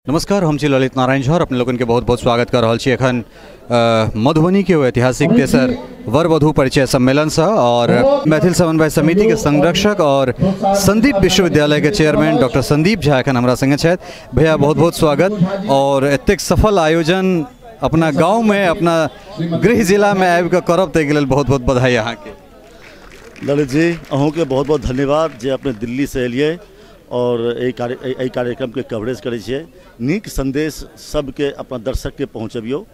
नमस्कार, हम छी ललित नारायण झा और अपने लोगन के बहुत बहुत स्वागत कर रहल छी एखन मधुबनी के ऐतिहासिक तेसर वर वधु परिचय सम्मेलन से और मैथिल समन्वय समिति के संरक्षक और संदीप विश्वविद्यालय के चेयरमैन डॉक्टर संदीप झा एखन हमरा संगे छथि। भैया बहुत बहुत स्वागत और एतेक सफल आयोजन अपना गाँव में अपना गृह जिला में आबि कऽ करब ताहिके लेल बहुत बहुत बधाई अहाँके। ललित जी अहूँके बहुत बहुत धन्यवाद जे अपने दिल्ली से एलियै और एहि कार्यक्रम के कवरेज करै छियै। नीक संदेश सबके अपना दर्शक के पहुँचबियौ।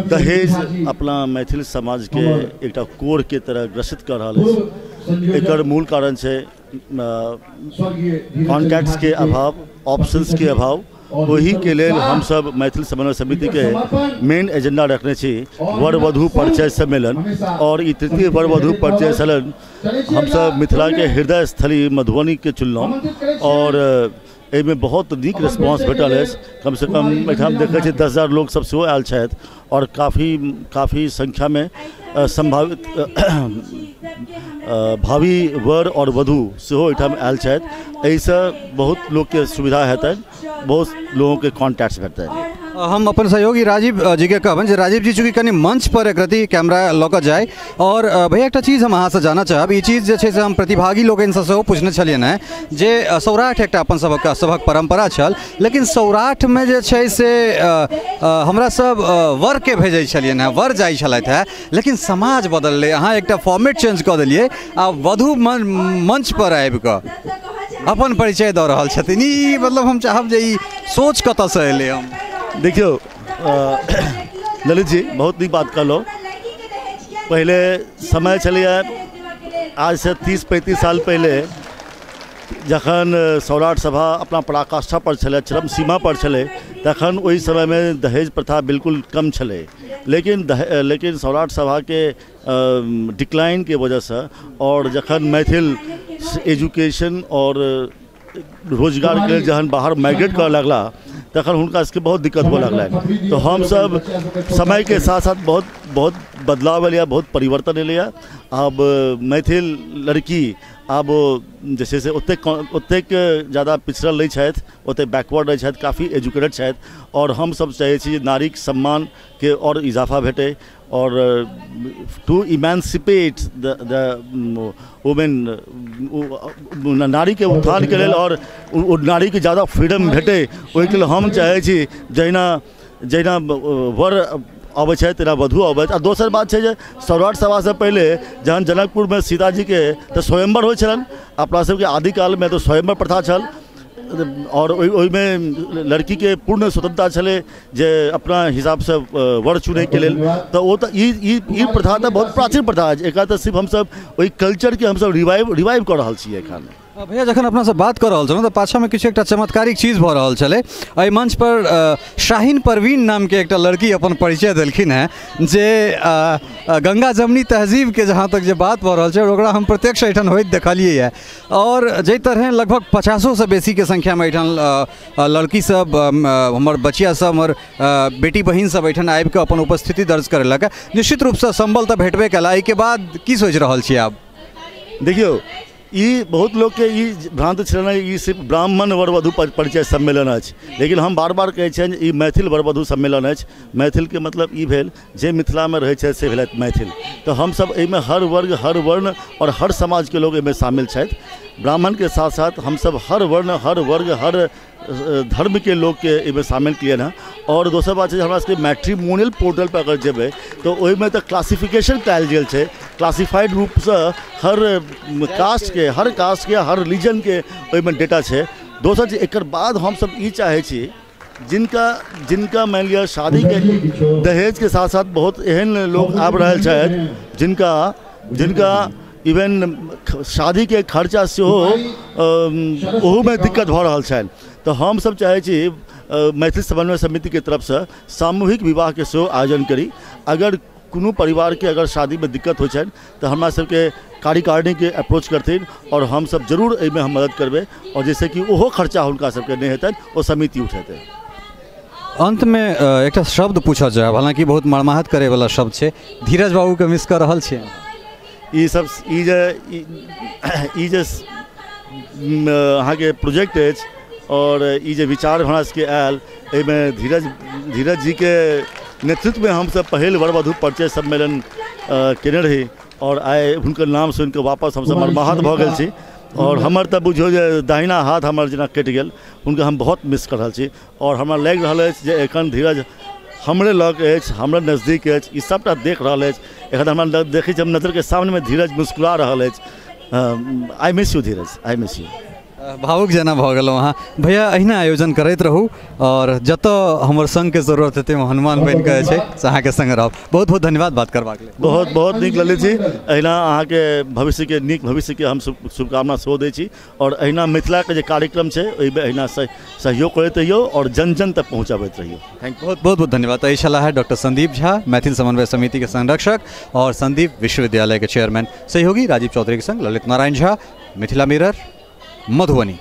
दहेज अपना मैथिल समाज के एकटा कोर के तरह ग्रसित कर रहल अछि। एकर मूल कारण छै कॉन्टैक्ट्स के अभाव, ऑप्शंस के अभाव। ओहि के लेल हमसब मैथिल समन्वय समिति के मेन एजेंडा रखने छी वर वधु परिचय सम्मेलन और ई तृतीय वर वधु परिचय सम्मेलन हमसब मिथिला के हृदय स्थली मधुबनी के चुनलहुँ और एहिमे बहुत नीक रिस्पॉन्स भेटल अछि। कमसँ कम एहिठाम देखै छी 10,000 लोक सब सेहो आयल छथि और काफ़ी काफ़ी संख्यामे संभावित भावी वर और वधु सेहो एहिठाम आयल छथि। एहिसँ बहुत लोकके सुविधा हेतनि, बहुत लोगों के कॉन्टैक्ट्स भेटतनि। हम अपन सहयोगी राजीव जी के कहबनि जे राजीव जी चूँकि कनि मंच पर एक रति कैमरा लऽ कऽ जाय और भैया एकटा चीज़ हम अहाँसँ जानऽ चाहब, ई चीज़ जे छै से हम प्रतिभागी लोकनिसँ सेहो पूछने छलियनि हेँ जे सौराठ एकटा अपन सभक परम्परा छल, लेकिन सौराठमे जे छै से हमरा सब वरके भेजै छलियनि हेँ, वर जाइ छलथि हेँ, लेकिन समाज बदललै, अहाँ एकटा फॉर्मेट चेंज कऽ देलियै आ वधु मंच पर आबि कऽ अपन परिचय दऽ रहल छथिन। ई मतलब हम चाहब जे ई सोच कतऽसँ एलै। हम देखियौ ललित जी बहुत नीक बात कहलहुँ। पहिले समय छलैए आजसँ 30-35 साल पहिले जखन सौराठ सभा अपना पराकाष्ठा पर छलै, चरम सीमा पर छलै, तखन ओहि समयमे दहेज प्रथा बिल्कुल कम छलै। लेकिन सौराठ सभाके डिक्लाइनके वजहसँ और जखन मैथिल एजुकेशन और रोजगारके लेल जहन बाहर माइग्रेट करऽ लगला तखन हुनका सबके बहुत दिक्कत हुअ लगलनि। तऽ हमसब समयके साथ साथ बहुत बहुत बदलाव एलैए, बहुत परिवर्तन एलैए। आब मैथिल लड़की आब जे छै से ओतेक ओतेक ज़्यादा पिछड़ल नहि छथि, ओतेक बैकवर्ड नहि छथि, काफ़ी एजुकेटेड छथि और हमसब चाहै छी नारीके सम्मानके और इजाफा भेटै और टू इमेंसिपेट द वुमेन, नारीके उत्थानके लेल और नारीके ज़्यादा फ्रीडम भेटै ओहिके लेल हम चाहै छी जहिना जहिना वर अबै छै तेना वधु अबै। आ दोसर बात छै जे सौराठ सभासँ पहिले जहन जनकपुरमे सीताजीके तऽ स्वयंवर होइ छलनि, अपना सबके आदिकालमे तऽ स्वयंवर प्रथा छल और ओहिमे लड़कीके पूर्ण स्वतंत्रता छलै जे अपना हिसाबसँ वर चुनैके लेल। तऽ ओ तऽ ई प्रथा तऽ बहुत प्राचीन प्रथा अछि, एकरा तऽ सिर्फ हमसब ओहि कल्चरके हमसब रिवाइव कऽ रहल छियै एखन। भैया जखन अपनासँ बात कऽ रहल छलहुँ तऽ पाछाँमे किछु एकटा चमत्कारिक चीज भऽ रहल छलै। एहि मंच पर शाहीन परवीन नामके एकटा लड़की अपन परिचय देलखिन हेँ जे गंगा जमुनी तहजीबके जहाँ तक जे बात भऽ रहल छै ओकरा हम प्रत्यक्ष एहिठाम होइत देखलियै हँ। और जाहि तरहे लगभग 50सँ बेसीके संख्यामे एहिठाम लड़की सब, हमर बचिया सब, हमर बेटी बहिन सब एहिठाम आबिकऽ अपन उपस्थिति दर्ज करेलक, निश्चित रूपसँ संबल तऽ भेटबे कयला। एहिके बाद की सोचि रहल छी आब? देखियौ ई बहुत लोकके ई भ्रांत छलनि ई सिर्फ ब्राह्मण वर वधु परिचय सम्मेलन अछि, लेकिन हम बार बार कहै छियनि ई मैथिल वर वधु सम्मेलन अछि। मैथिलके मतलब ई भेल जे मिथिलामे रहै छथि से भेलथि मैथिल। तऽ हमसब एहिमे हर वर्ग, हर वर्ण और हर समाजके लोक एहिमे शामिल छथि। ब्राह्मणके साथ साथ हमसब हर वर्ण, हर वर्ग, हर धर्मके लोकके एहिमे शामिल केलियनि हँ। और दोसर बात छै हमरा सबके मैट्रीमोनियल पोर्टल पर अगर जेबै तऽ ओहिमे तऽ क्लासिफिकेशन कयल गेल छै, क्लासिफाइड रूपसँ हर कास्टके, हर रिलीजनके ओहिमे डेटा छै। दोसर चीज एकर बाद हमसब ई चाहै छी जिनका जिनका मानि लिअ शादीके दहेजके साथ साथ बहुत एहन लोक आबि रहल छथि जिनका जिनका इवन शादीके खर्चा सेहो ओहूमे दिक्कत भऽ रहल छनि। तऽ हमसब चाहै छी मैथिल समन्वय समितिके तरफसँ सामूहिक विवाहके सेहो आयोजन करी। अगर कोनो परिवारके अगर शादीमे दिक्कत होइ छनि तऽ हमरा सबके कार्यकारिणीके अप्रोच करथिन और हमसब जरूर एहिमे हम मदद करबै और जाहिसँ कि ओहो खर्चा हुनका सबके नहि हेतनि, ओ समिति उठेतै। अंतमे एकटा शब्द पूछऽ चाहब, हालाँकि बहुत मर्माहत करैवला शब्द छै, धीरज बाबूके मिस कऽ रहल छियै? ई सब ई जे अहाँके प्रोजेक्ट अछि और ई जे विचार हमरा सबके आयल एहिमे धीरज जीके नेतृत्वमे हमसब पहिल वर वधू परिचय सम्मेलन केने रही और आइ हुनकर नाम सुनिकऽ वापस हमसब मर्माहत भऽ गेल छी। और हमर तऽ बुझियौ जे दाहिना हाथ हमर जेना कटि गेल, हुनका हम बहुत मिस कऽ रहल छी। और हमरा लागि रहल अछि जे एखन धीरज हमरे लग अछि, हमरे नजदीक अछि, ई सबटा देख रहल अछि। एखन हमरा देखै छी, हम नजरके सामनेमे धीरज मुस्कुरा रहल अछि। I miss you Dheeraj, I miss you. भावुक जेना भऽ गेलहुँ अहाँ। भैया अहिना आयोजन करैत रहू और जतऽ हमर संगके जरूरत हेतै हम हनुमान बनि कऽ जे छै से अहाँके संग रहब। बहुत बहुत धन्यवाद बात करबाक लेल। बहुत बहुत नीक ललित जी, अहिना अहाँके भविष्यके नीक भविष्यके हम शुभकामना सेहो दै छी और अहिना मिथिलाके जे कार्यक्रम छै ओहिमे अहिना सहयोग करैत रहियौ और जन जन तक पहुँचाबैत रहियौ। Thank you, बहुत बहुत बहुत धन्यवाद। तऽ ई छलाह है डॉक्टर संदीप झा, मैथिल समन्वय समिति के संरक्षक और संदीप विश्वविद्यालय के चेयरमैन। सहयोगी राजीव चौधरी के संग ललित नारायण झा, मिथिला मिरर, मधुबनी।